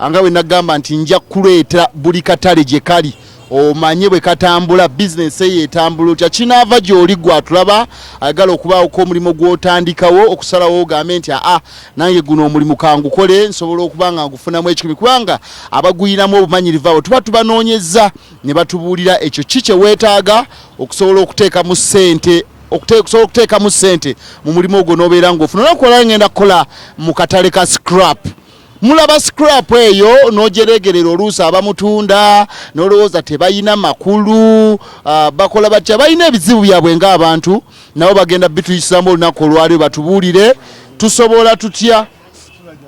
Nga bwe nagamba nti nja kuleeta buli katale gye kali omanye bwe katambula, bizinesi eyo etambula otya. Kinaava gy'oli gwe atulaba ayagala okubaawoko omulimu gw'otandikawo, okusalawo ogambe nti aa, nange guno omulimu kangukole, nsobola okuba nga ngufunamu ekikumi, kubanga abaguyinamu obumanyirivu abo tuba tubanoonyeza ne batubuulira ekyo ki kye weetaaga okusobola okuteekamu ssente, okusobola okuteekamu ssente mu mulimu ogwo n'obeera ng'ofuna. Olunaku olwaleero ngenda kukola mu katale ka scrap. Mulaba scrap eyo n'ojeregerera oluusi abamutunda n'olowooza tebalina makulu, bakola batya, balina ebizibu byabwe ng'abantu, nabo bagenda bituyisaamu olunaku olwaleero batubuulire tusobola tutya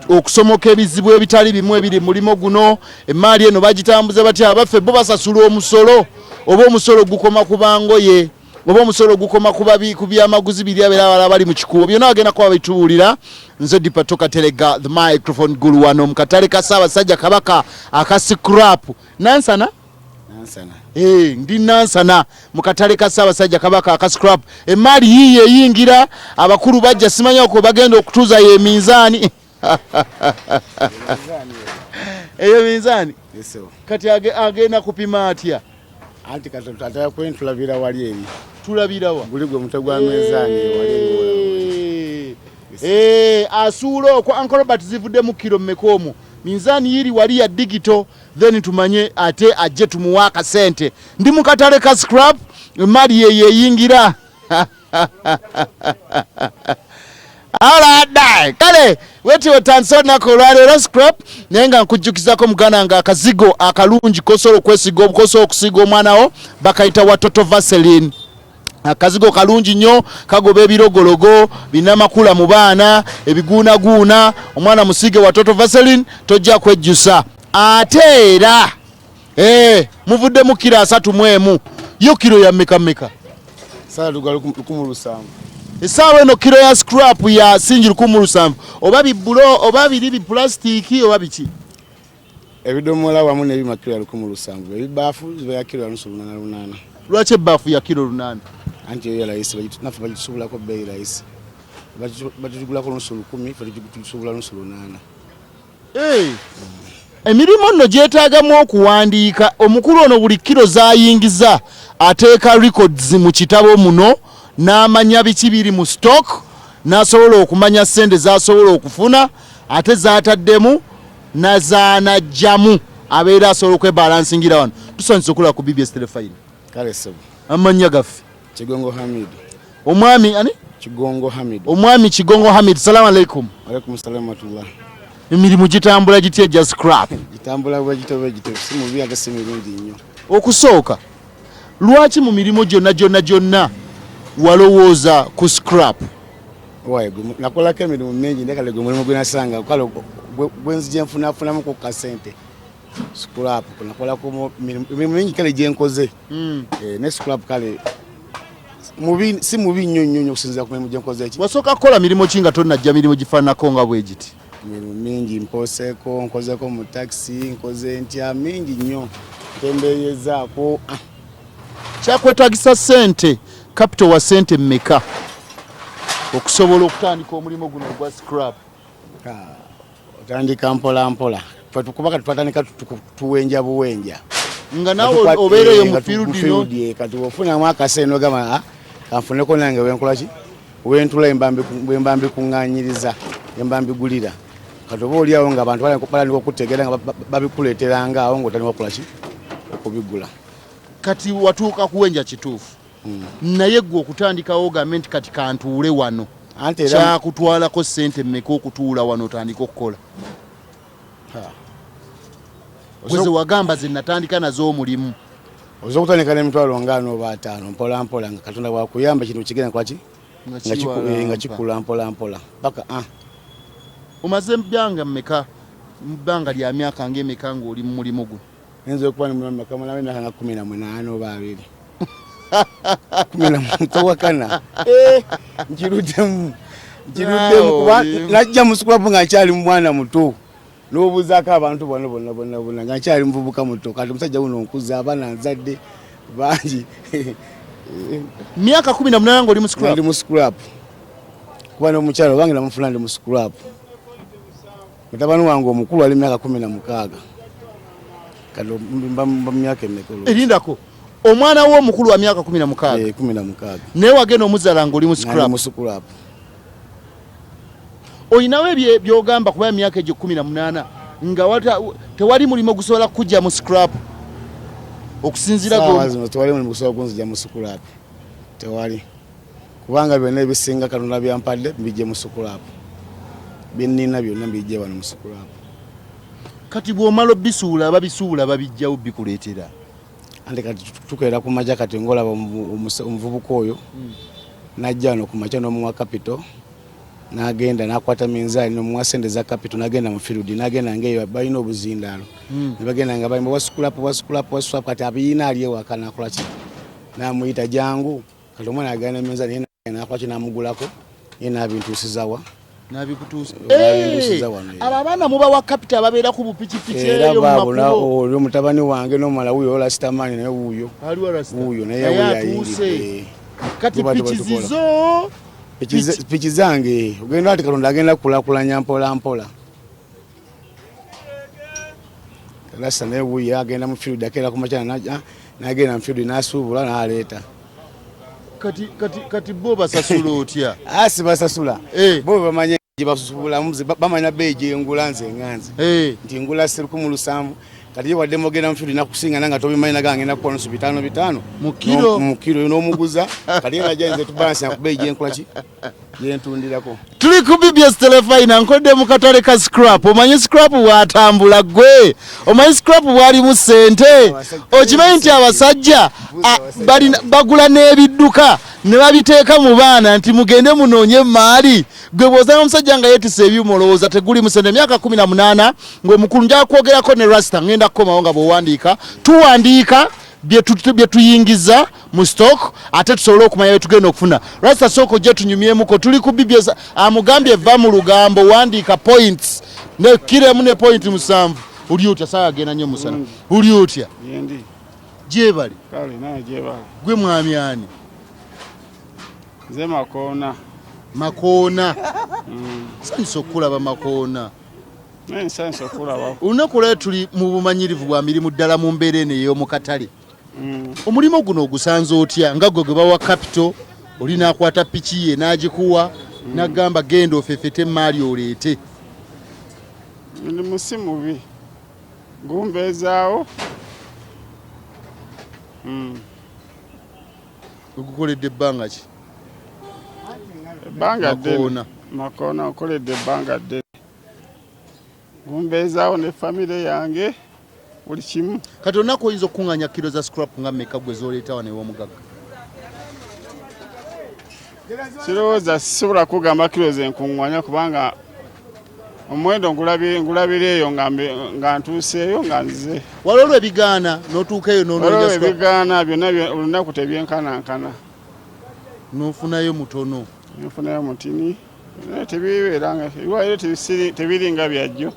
okusomoka ebizibu ebitali bimu ebiri mu mulimo guno. Emaali eno bagitambuza batya? Abaffe bo basasula omusolo, oba omusolo gukoma ku bangoye, oba omusolo gukoma ku byamaguzi biri abeera abalala bali mu kikubo? Byonna bagenda kuba bitubuulira. Nze Dipato Katerega, the microphone gulu, wano mu katale ka Ssaabasajja Kabaka aka scrap Nansana. Nansana. Ndi Nansana mu katale ka Ssaabasajja Kabaka aka scrap. Emaali yiiyo eyingira, abakulu bajja, simanya okwo bagenda okutuuza yo eminzaani. Eyo minzaani kati agenda kupima atya? Anti kati ataya kweni tulabira wali eri. Tulabirawa? Guli gwe mutwe gwa minzaani wali eri. Asuula okwo. Uncle Robert, zivuddemu kiro mmeka omwo? Minzaani yiri wali ya digital, then tumanye ate ajje tumuwe akasente. Ndi mu katale ka scrap, emaali yeyo eyingira. Alada kale weti otandise olunaku olwaleero scrap, naye nga nkujjukizako muganda nga akazigo akalungi kosobola okwesiga, kosobola okusiiga omwana wo, bakayita Watoto Vaseline. Akazigo kalungi nnyo, kagoba ebirogologo binamakula mu baana, ebiguunaguuna. Omwana musiige Watoto Vaseline, tojja kwejjusa. Ate era muvuddemu kiro 31. Yo kiro ya mmeka mmeka? 1700. Essaawa eno kiro ya scrap ya singi 1700. Oba bibulo oba biri bipulasitiiki oba biki? Ebidomola wamu n'ebima kiro ya 1700, ebibaafu ziba ya kiro ya nusu lunaana lunaana. Lwaki ebbaafu ya kiro 800? Anti eyo ya layisi, naffe bagitusuubulako bbeeyi layisi. Batugulako nusu 1000, ffe tugisuubula nusu lunaana. Emirimu nno gyetaagamu okuwandiika. Omukulu ono buli kiro z'ayingiza ateeka records mu kitabo muno, n'amanya biki biri mu stock, n'asobola okumanya ssente z'asobola okufuna, ate z'ataddemu nazaanajjamu, abeera asobola okwebalansingira. Wano tusanyusa okulaba ku BBS Telefine. Kale ssebo. Amannya gaffe? Kigongo Hamid. Omwami ani? Kigongo Hamid. Omwami Kigongo Hamid, salamu alaikum. Alaikum salamu warahmatullah. Emirimu gitambula gitya egya scrap? Gitambula bwe gityo bwe gityo, si mubi ate si mirungi nnyo. Okusooka, lwaki mu mirimu gyonna gyonna gyonna walowooza ku scrap? Waye nakolako emirimu mingi, naye kale gwe mulimu gwe nasanga kale gwe nzija nfunafunamu ku kasente, scrap. Nakolako emirimu mingi kale gye nkoze, ne scrap kale mubi, si mubi nnyo nnyo nnyo okusinziira ku mirimu gye nkoze ki. Wasooka kukola mirimu ki nga tonnajja mirimu gifaananako nga bwe giti? Emirimu mingi mposeeko, nkozeko mu takisi, nkoze ntya mingi nnyo, ntembeeyezaako. Kyakwetagisa ssente, capital wa ssente mmeka okusobola okutandika omulimu guno ogwa scrap? Otandika mpola mpola, kuba kati twatandika tuwenja buwenja. Nga nawe obeereyo mu field no? Kati ofunamu akasente nogamba, kanfuneko nange wenkola ki, wentula bwemba mbikuŋŋaanyiriza, emba mbigulira. Kati oba oliawo nga abantu batandika okutegeera nga babikuleeteranga awo, ng'otandika okukola ki, okubigula. Kati watuuka kuwenja kituufu, naye gwe okutandikawo ogambe nti kati kantuule wano, kyakutwalako ssente mmeka okutuula wano otandike okukola? Gwe ze wagamba ze natandika nazo omulimu. Oza okutandika n'emitwalo nga ana oba 50, mpola mpola nga Katonda bwakuyamba kintu kigenda kwaki nga kikula mpola mpola paka. Omaze bbanga mmeka, bbanga lya myaka ng'emeka ng'oli mu mulimu guno? Nyinza okuba nimulamakamulamu emyaka nga 18 oba 20. Towakana, nkiruddemu, nkiruddemu, kuba najja mu scrap nga nkyali mwana muto. N'obuuzaako abantu bano bonna bonna bonna, nga nkyali muvubuka muto. Kati omusajja wuno nkuza abaana, nzadde bangi. Myaka 18 ng'oli mu scrap? Ndi mu scrap, kuba n'omukyalo bange namufuna ndi mu scrap. Mutabani wange omukulu ali myaka 16. Kati mba mu myaka emikulu. Erindako. Omwana wo omukulu wa myaka 16. Eh, 16. Naye wagenda omuzala ng'oli mu scrap. Mu scrap. Olinawo ebyo by'ogamba kuba emyaka egyo 18 nga tewali mulimu gusobola kukujja mu scrap okusinziira ku zino tewali mulimu gusobola kunzija mu scrap. Tewali. Kubanga byonna ebisinga Katonda byampadde mbijje mu sukulaapu, bye nnina byonna mbijje wano mu sukulaapu. Kati bw'omala obisuula, ababisuula babijjawo bikuleetera? Anti kati tukeera ku makya, kati ng'olaba omuvubuka oyo najja wano ku makya n'omuwa capital, n'agenda n'akwata minzaani n'omuwa sente za capital, n'agenda mu field, n'agenda ng'eyo balina obuzindaalo ne bagenda nga bayimba wa scrap, wa scrap, wa scrap. Kati abiyina ali ewaka, n'akola ki? N'amuyita, jangu. Kati omwana agenda minzaani, ye n'akola ki? N'amugulako, ye n'abintuusizawa. Nabikutuusa. Nabintuusiza wano, Abo abaana mubawa capital ababeera ku bupikipiki era eyo mu baabo makubo? Oli mutabani wange n'omulala wuuyo Rastamani, naye wuuyo. Aliwa Rasta? Wuuyo naye. Naye wuuyo atuuse. Ayingidde. Kati Bo piki batukola. zizo? Piki zange, ogenda ati Katonda agenda kukulakulanya mpola mpola. Rasta naye wuuyo agenda mu field, akeera ku makya n'agenda mu field n'asuubula n'aleeta. Kati bo basasula otya? Ah, sibasasula. Bo bamanye gye basuubulamu, bamanya bbeeyi gyengula nze nga nze nti ngula 1700. Kati ye wadde mugenda mu field nakusinga nanga tobimanyi, naga ngenda kukuwa nusu bitaano bitaano. Mu kiro. Mu kiro n'omuguza. Kati ye najja nze tubalansi ku bbeeyi gyenkola ki gyentundirako. Tuli ku BBS Telefina, nkodde mu katale ka scrap. Omanyi scrap bw'atambula gwe? Omanyi scrap bw'alimu ssente? Okimanyi nti abasajja bagula n'ebidduka ne babiteeka mu baana nti mugende munoonye emaali? Gwe bw'ozanga omusajja nga yeetisse ebyuma, olowooza tegulimu ssente? Emyaka 18 ng'omukulu. Njala kwogerako ne Rasta, ngenda kukomawo nga bw'owandiika. Tuwandiika bye tuyingiza mu stock, ate tusobole okumanya bye tugenda okufuna. Rasta, sooka ojje tunyumyemuko. Tuli ku BBS. Amugambye va mu lugambo, wandiika points ne kiremu ne point 7. Oli otya? Saawa agenda nnyo musana. Oli otya? Yendi. Gyebale. Kale naye gyebale. Gwe mwami ani? Nze Makoona. Makoona, sanyusa okukulaba Makoona. Naye nsanyusa okulabako. Olunaku olwaleero tuli mu bumanyirivu bwa mirimu ddala mu mbeera eno ey'omu katale. Omulimu guno ogusanze otya, nga gwe gwe bawa capital, oli n'akwata piki ye n'agikuwa n'agamba genda ofefete emaali oleete? Mulimu si mubi, gumbeezaawo. Ogukoledde ebbanga ki? Ebbanga ddene. Makoona. Makoona, okoledde ebbanga ddene, gumbeezaawo ne famire yange, buli kimu. Kati olunaku oyinza okukuŋŋaanya kiro za scrap nga mmeka gwe z'oleeta wano ew'omugagga? Kirowooza sisobola kugamba kiro ze nkuŋŋwanya, kubanga omuwendo ngulabira eyo nga ntuuseeyo nga nzize. Waliwo olwebigaana n'otuuka eyo n'onoonya Waliwo scrap? Ebigaana byonna olunaku tebyenkanankana. N'ofunayo mutono? Nfunayo mutini, naye tebibeera nga lwaliro, tebiringa byajjo.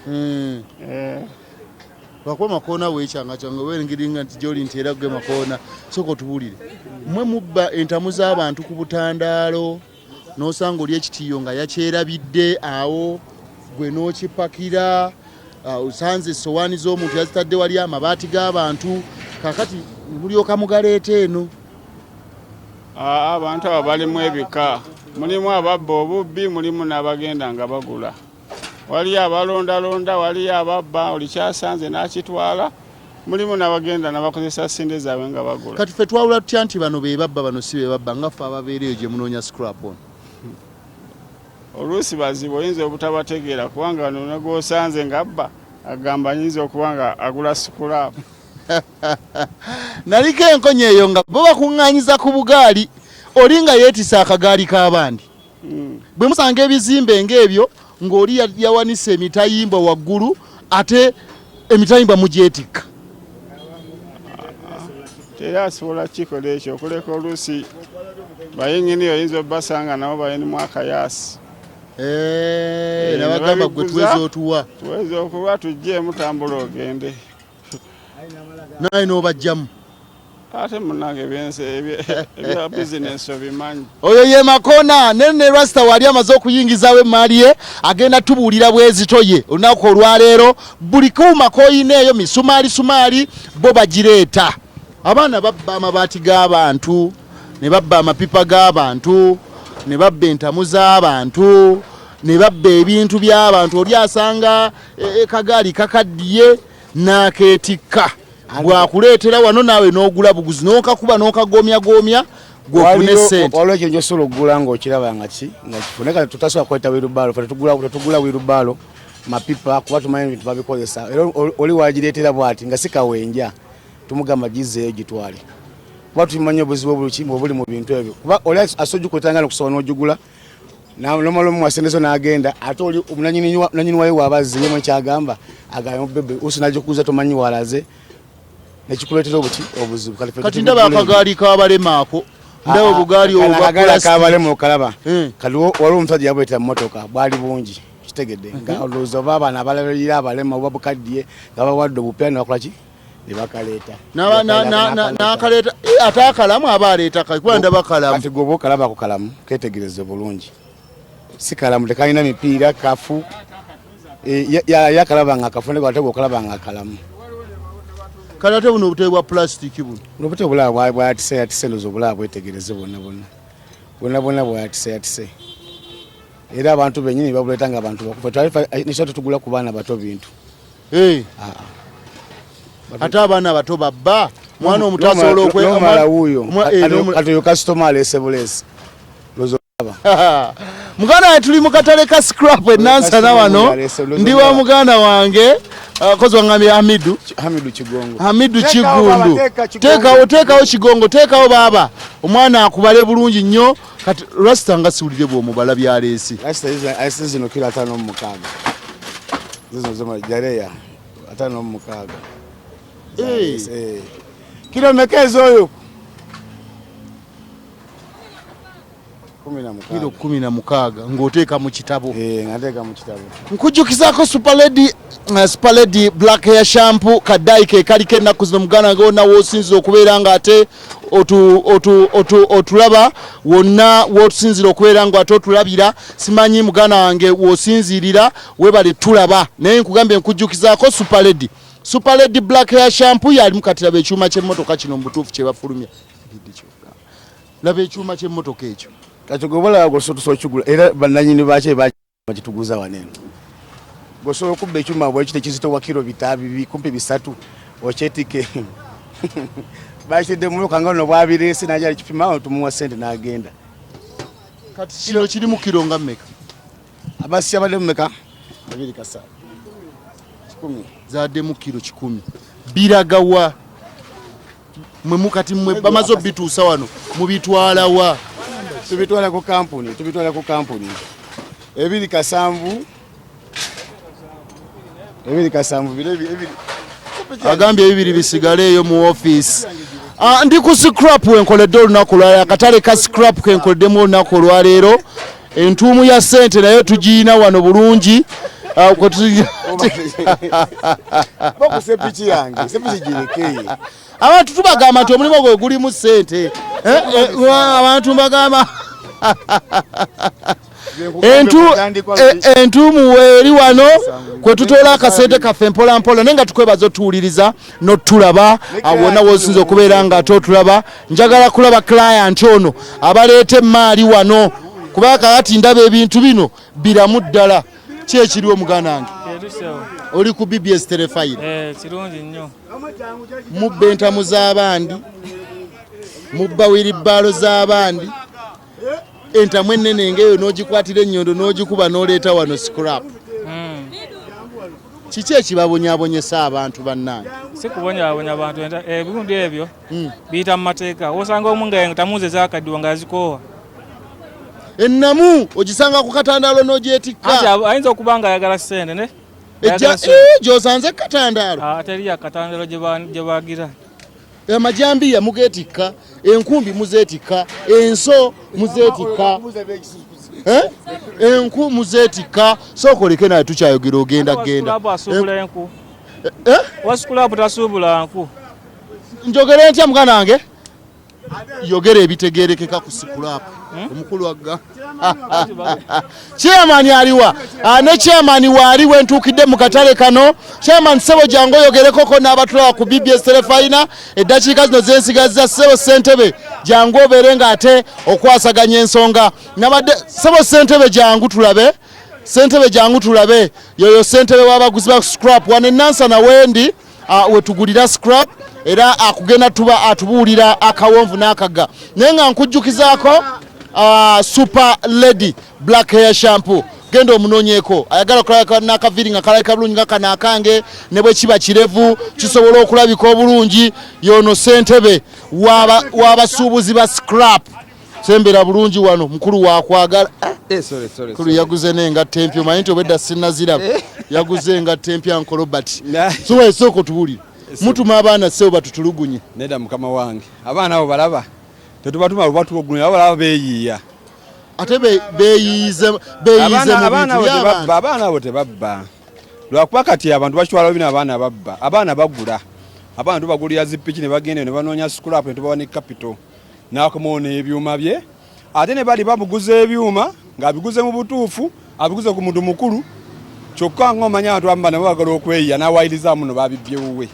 Eh. Lwakuba Makoona weekyangakyanga werengiringa nti gyoli nti era gwe Makoona. Sooka otubuulire, mmwe mubba entamu z'abantu ku butandaalo, n'osanga oli ekitiiyo nga yakyerabidde awo, gwe n'okipakira, osanze essowaani z'omuntu yazitadde wali, amabaati g'abantu, kakati mulyoka mugaleeta eno? Abantu abo balimu ebika, mulimu ababba obubbi, mulimu n'abagenda nga bagula, waliyo abalondalonda, waliyo ababba oli kyasanze n'akitwala, mulimu n'abagenda n'abakozesa sente zaabwe nga bagula. Kati ffe twawula tutya nti bano be babba, bano si be babba, nga ffe ababeera eyo gye munoonya scrap ono? Oluusi bazibu, oyinza obutabategeera, kubanga wano negwosanze ng'abba agamba nyinza okuba nga agula scrap. Naliko enkonyi eyo nga bo bakuŋŋaanyiza ku bugaali, oli nga yeetisa akagaali k'abandi. Bwe musanga ebizimbe ng'ebyo ng'oli yawanise emitayimbwa waggulu, ate emitayimbwa mugyetikka? Teri asobola kukikola ekyo, okuleka oluusi bayingini oyinza obbasanga nabo balinimu akayaasi. Eh, nabagamba gwe tuweza otuwa. Tuweza okuba tujjeemu, tambula ogende. Naye n'obajjamu? Ate munange ebya bizinensi obimanyi. Oyo ye Makona nene Rasta wali amaze okuyingizaawo emmaali ye, agenda tubuulira bwezito ye olunaku olwaleero. Buli kuuma koyina eyo misumaali sumaali bo bagireeta. Abaana babba amabaati g'abantu, ne babba amapipa g'abantu, ne babba entamu z'abantu, ne babba ebintu by'abantu. Oli asanga kagaali kakaddiye n'akeetikka, bwakuleetera wano naawe n'ogula buguzi n'okakuba n'okagomyagomya gw'ofune ssente. Waliwo ekintu ky'osobola okugula ng'okiraba nga ki nga kifu, naye kati tutasobola kuleeta wirubaalo. Ffe tetugula wirubaalo, mapipa, kuba tumanyi ebintu babikozesa. Era oli wagireetera bw'ati nga si kawenja, tumugamba gizeeyo gitwale, kuba tumanyi obuzibu obuli obuli mu bintu ebyo. Kuba oli asobola ogikuleetera nga nokusobola n'ogigula nomala omuwa sente zo n'agenda, ate oli nanyini wayo waaba azzeemu ekyagamba agamba bebe usi nagikuza tomanyi walaze, nekikuleetera obuki obuzibu. Kati ndaba akagaali k'abalema ako, ndaba obugaali obwo bwa plastic. Kabalema okalaba. Kati waliwo omusajja yabuleetera mu motoka, bwali bungi, kitegedde nga olowooza oba abaana abalabirira abalema oba bukaddiye nga bawadde obupya ne bakola ki ne bakaleeta. N'akaleeta ate akalamu aba aleeta kali kuba ndaba kalamu. Kati gwe oba okalaba ku kalamu, ketegereze bulungi, si kalamu, tekalina mipiira, kafu. Yakalaba nga kafu, naye ate gwe okalaba nga kalamu. Kale ate buno obutebe bwa plastic buno, obutebe bulaba bwatise yatise, ndoza obulaba bwetegereze bwonna bwonna bwonna bwonna bwatise yatise. Era abantu benyini babuleeta nga abantu bakufa, nekyo tetugula ku baana bato bintu. Ate abaana abato babba mwana omuto asobola okwemala wuuyo. Kati oyo kasitoma aleese buleesi. Muganda wange, tuli mu katale ka scrap e Nansana wano, ndi wa muganda wange kozi wangambye Hamidu. Hamidu Kigongo. Hamidu Kigundu, teekawo teekawo Kigongo, teekawo baaba omwana akubale bulungi nnyo. Kati Rasta nga siwulire bw'omubala byaleese. Rasta zino kilo 56, zino zoma jareya 56. Kilo meka ezoyo? Kilo 16 ng'oteeka mu kitabo. Nga nteeka mu kitabo. Nkujjukizaako Super Lady, Super Lady Black Hair Shampoo kaddayi ke kaliko ennaku zino. Muganda wange, wonna w'osinzira okubeera ng'ate otulaba, wonna w'otusinzira okubeera ng'ate otulabira, simanyi muganda wange w'osinziirira, weebale tulaba. Naye nkugambye nkujjukizaako Super Lady, Super Lady Black Hair Shampoo yalimu. Kati laba ekyuma ky'emmotoka kino mu butuufu kye bafulumya. Laba ekyuma ky'emmotoka ekyo. Kati gwe bolaba gwe okigula, era bannanyini bakyo bakituguza wano eno. Gweosobola okubba ekyuma bwekito ekizitowa kilo bitabibi kumpi 300, okyetike bakitedde mumotoka nga no bwabireese naja alikipima, tumuwa sente n'agenda. Kati kino kirimu kiro nga mmeka? Abasi abadde mumeka? Abiri kasa 100. Zaddemu kiro 100. Biragawa mwe mukati mwe bamaze obituusa wano, mubitwala wa? Tubitwala ku kampuni, tubitwala ku kampuni. Ebiri kasanvu, ebiri kasanvu bire ebiri. Agambye ebibiri bisigale eyo mu ofiisi. Ndi ku scrap wenkoledde olunaku olwaleero, akatale ka scrap kenkoleddemu olunaku olwaleero. Entuumu ya ssente nayo tugiina wano bulungi. Bakusepiki yange, sepiki gireke. Abantu tubagamba nti omulimu gwe gulimu ssente. Abantu mbagamba entuumu weeri wano kwe tutoola akasente kaffe mpola mpola, naye nga tukwebaza otuwuliriza n'otulaba wonna wosinza okubeera nga ate otulaba. Njagala kulaba client ono abaleeta emaali wano, kuba kakati ndaba ebintu bino biramu ddala. Ki ekiriwo muganda wange? Oli ku BBS Terefayina. Kirungi nnyo. Mubba entamu z'abandi, mubba wiribbaalo z'abandi, entamu ennene ng'eyo n'ogikwatira ennyondo n'ogikuba n'oleeta wano scrap. Kiki ekibabonyaabonyesa abantu bannange? Si kubonyaabonya abantu, ebirundu ebyo biyita mu mateeka. Osanga omu nga tamuze zakaddiwa nga yazikoowa. Ennamu ogisanga ku katandaalo n'ogyetikka. Ayinza okuba nga ayagala ssente ne gy'osanze katandaalo. Teri akatandaalo gye bagira. Amajambiya mugeetikka, enkumbi muzeetikka, enso muzeetikka, enku muzeetikka. Sooka oleke naye tukyayogera, ogenda genda. Asuubula enku. Wasikulapu tasuubula nku. Njogere ntya muganda wange? Yogera ebitegerekeka ku scrap. Omukulu agga. Chairman aliwa? Ah, ne chairman waali wentuukidde mu katale kano. Chairman ssebo, jangu oyogerekoko n'abatulaba ku BBS Terefayina eddakiika zino zensigazza. Ssebo ssentebe, jangu obeere ng'ate okwasaganya ensonga. Nabadde ssebo ssentebe, jangu tulabe. Ssentebe, jangu tulabe. Yoyo ssentebe w'abaguzi ba scrap wano enansana wendi wetugulira scrap, era akugenda tuba atubuulira akawonvu n'akagga. Naye nga nkujjukizaako Super Lady Black Hair Shampoo, genda omunoonyeeko ayagala okulabika n'akaviiri nga kalabika bulungi nga kano akange, ne bwe kiba kirevu kisobola okulabika obulungi. Yono ssentebe w'abasuubuzi ba scrap. Sembera bulungi wano, mukulu wakwagala. Eh, sorry, sorry, mukulu sorry. Yaguze n'engatto empya. Omanyi nti obwedda sinnaziraba, yaguze engatto empya nkolobati. Na- So esooka otubuulire, mutuma abaana ssebo batutulugunye? Nedda mukama wange, abaana abo balaba tetubatuma lubatulugunya, abo balaba beeyiiya. Ate beeyiize beeyiize mu Abaana bintu abo tebabba. by'abantu. Abaana abo tebabba, lwakuba kati abantu bakitwala bino, abaana babba, abaana bagula, abaana tubagulira zipiki ne bagenda ne banoonya scrap ne tubawa ne capital n'akomawo n'ebyuma bye, ate ne bali bamuguza ebyuma ng'abiguze mu butuufu, abiguze ku muntu mukulu, kyokka ng'omanyi abantu abamu nabo bagala okweyiya n'awayirizaamu no babibye wuwe.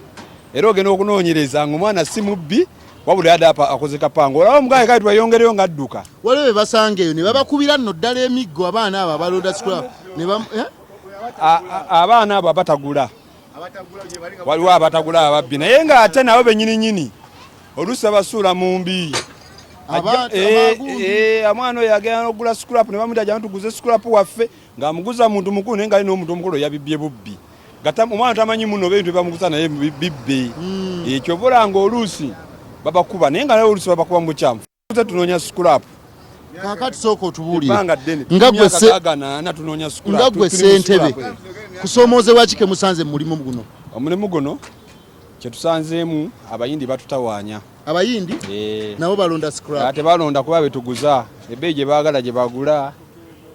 Era ogenda okunoonyereza ng'omwana si mubbi, wabula yadde akoze kapango, olaba omugaye kale tweyongereyo ng'adduka. Waliwo be basanga eyo ne babakubira nno ddala emiggo, abaana abo abalonda scrap ne eh? Abaana abo abatagula, waliwo abatagula ababbi, naye ng'ate nabo bennyininyini oluusi babasuula mu mbi. Abagundi. Omwana oyo agenda n'okugula scrap ne bamuta, jangu tuguze scrap waffe, ng'amuguza muntu mukulu, naye ng'ali n'omuntu omukulu yabibbye bubbi. Nga omwana tamanyi muno oba ebintu byebamuguza naye bibbe. Ekyo oba nga oluusi babakuba, naye nga naye oluusi babakuba mu bukyamu. Tuze tunoonya scrap. Kaakati sooka otubuulire ebbanga ddene nga gwe ganaana tunoonya scrap. Nga gwe Tuli mu ssentebe, scrap, eh. kusoomoozebwa ki ke musanze mu mulimu guno? Omulimu guno kyetusanzeemu, abayindi batutawaanya. Abayindi? Eh. Nabo balonda scrap? Tebalonda, kuba betuguza ebbeeyi gye baagala gye bagula.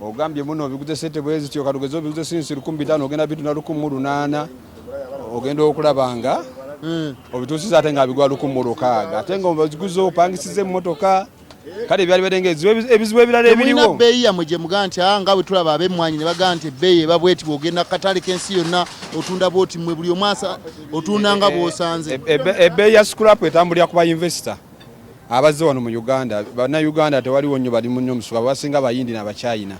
Ogambye muno obiguze sente bwe zityo, katugeze obiguze sinsi 1500, ogenda bitunda 1800, ogenda okulaba nga obituusiza ate nga bigwa 1600, ate nga obiguze opangisiza emmotoka. Kale byali badde nga ebizibu ebirala Temulina ebiriwo. bbeeyi yammwe gye mugaa nti nga bwe tulaba ab'emmwanyi ne bagaa nti ebbeeyi eba bweti, bw'ogenda ku katale k'ensi yonna otunda bwoti, mmwe buli omu otunda nga bw'osanze? Ebbeeyi ya scrap etambulira ku ba investor abazze wano mu Uganda. Bannayuganda tewaliwo nnyo bali mu nnyo musuka, basinga bayindi n'Abachina.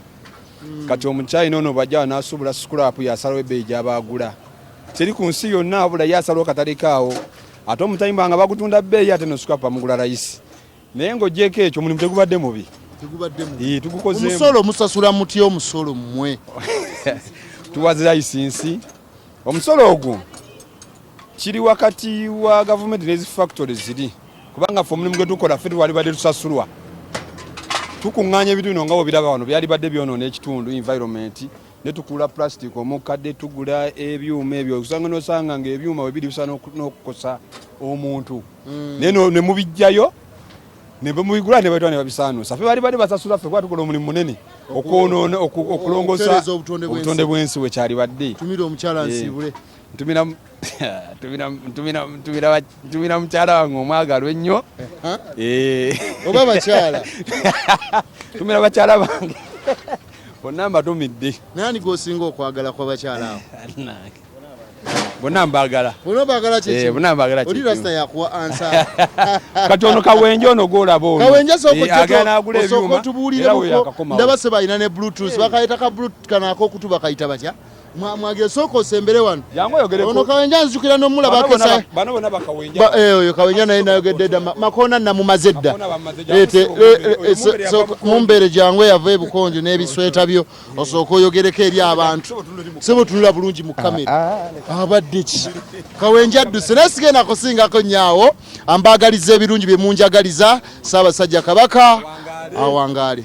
Kati Omuchina ono bw'ajja wano n'asuubula scrap, yasalawo ebbeeyi gy'abaagula. Teri ku nsi yonna, wabula ye asalawo katale kaawo, ate omutayimba nga bagutunda bbeeyi, ate no scrap bamugula layisi. Naye ng'oggyeko ekyo, omulimu tegubadde mubi. Tegubadde mubi. Ee, tugukozeemu. Omusolo musasula mutya omusolo mmwe? Tuwaze layisinsi. Omusolo ogwo kiri wakati wa gavumenti n'ezi factory ziri, kubanga ffe omulimu gwe tukola, ffe twalibadde tusasulwa. Tukuŋŋaanya ebintu bino nga bwebiraba wano, byalibadde byonoona ekitundu, environment, ne tukula plastic omukadde, tugula ebyuma ebyo, osanga nosanga nga ebyuma bwe biri bisobola n'okukosa omuntu, naye ne mubijjayo ne bamubigula ne batwala ne babisaanuusa. Ffe bali bali basasula ffe, kuba tukola omulimu munene okwonoona, okulongoosa okutereeza obutonde bw'ensi. Obutonde bw'ensi bwe kyalibadde. Tumira omukyala. Eh. Nsiibule. Ntumira mukyala wange omwagalwa ennyo. Ha? Eh. Oba bakyala? Ntumira bakyala bange bonna, mbatumidde. Naye ani gwosinga okwagala kwa bakyala abo? Bonna mbaagala. Bonna baagala. Eh, bonna mbaagala. Oli kyekimu. rasta yakuwa ansa. Kati ono Kawenje ono gwolaba ono. Kawenja. Eh, agenda n'agula Osooka ebyuma, era we otubuulire. yakakomawo. Ndaba se balina ne bluetooth, bakayita ka bluetooth kano akokutu, bakayita batya? Mwagire sooka osembere wano. Jangu oyogereko. Ono Kawenja nzijukira n'omulaba. Bano Akesa. bano bonna bakawenja. Eh, oyo Kawenja naye nayogedde dda. Makoona namumaze dda. Makoona bamaze. Eh, Jangu eh, oyo Mumbere yava Bukonjo. Mumbere jangu, eyava ebukonjo n'ebisweta byo, osooka oyogereko eri abantu. Sebo, tunula bulungi mu kamera. Abadde ki Kawenja adduse, naye sigenda kusingako nyaawo. Ambaagaliza ebirungi bye munjagaliza. Ssaabasajja Kabaka awangaale.